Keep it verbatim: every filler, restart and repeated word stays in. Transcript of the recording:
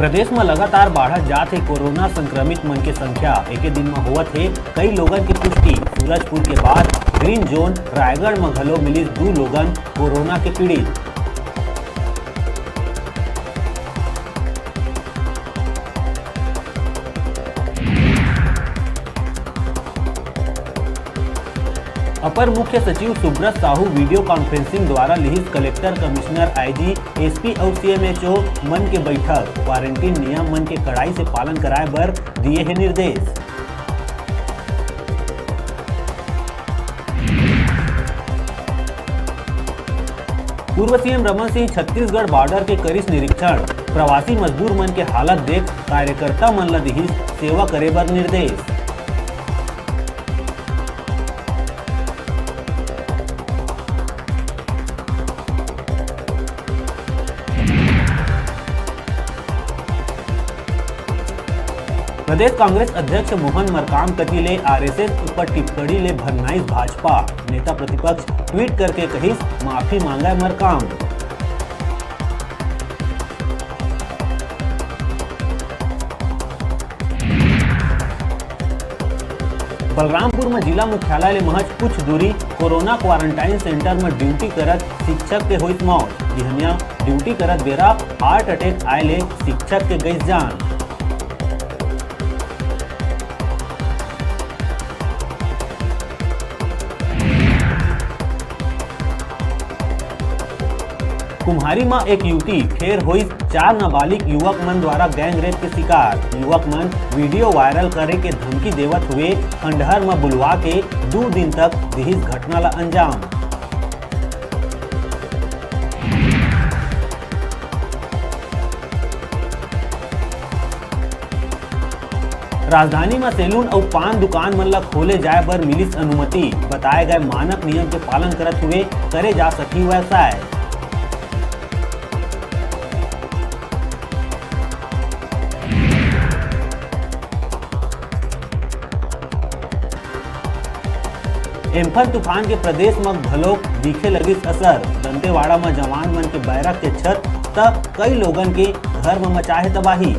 प्रदेश म लगातार बाढ़त जात हे कोरोना संक्रमित मन के संख्या। एके दिन म होवत हे कई लोगन के पुष्टि। सूरजपुर के बाद ग्रीन जोन रायगढ़ म घलो मिलिस दू लोगन कोरोना के पीड़ित। अपर मुख्य सचिव सुब्रत साहू वीडियो कॉन्फ्रेंसिंग द्वारा लिहिस कलेक्टर, कमिश्नर, आईजी, एसपी अउ सीएमएचओ मन के बैठक। क्वारंटीन नियम मन के कड़ाई से पालन कराए बर दिए हे निर्देश। पूर्व सीएम रमन सिंह छत्तीसगढ़ बॉर्डर के करिस निरीक्षण। प्रवासी मजदूर मन के हालत देख कार्यकर्ता मन ल दिहिस सेवा करे बर निर्देश। प्रदेश कांग्रेस अध्यक्ष मोहन मरकाम कति ले आरएसएस ऊपर टिप्पणी ले भरनाइस भाजपा। नेता प्रतिपक्ष ट्वीट करके कहिस, माफी मांगा मरकाम। बलरामपुर म जिला मुख्यालय ले महज कुछ दूरी कोरोना क्वारंटाइन सेंटर म ड्यूटी करत शिक्षक के होइस मौत। बिहनिया ड्यूटी करत बेरा हार्ट अटैक आए ले शिक्षक के गइस जान। कुम्हारी म एक युवती, फेर होइस चार नाबालिग युवक मन द्वारा गैंग रेप के शिकार। युवक मन वीडियो वायरल करे के धमकी देवत हुए खंडहर म बुलवा के दू दिन तक दिहिस घटना ला अंजाम। राजधानी म सैलून अउ पान दुकान मन ल खोले जाय बर मिलिस अनुमति। बताए गए मानक नियम के पालन करत हुए करे जा सकही व्यवसाय। एम्फन तूफान के प्रदेश म घलोक दिखे लगिस असर। दंतेवाड़ा म जवान मन के बैरक के छत त कई लोगन के घर म मचाहे तबाही।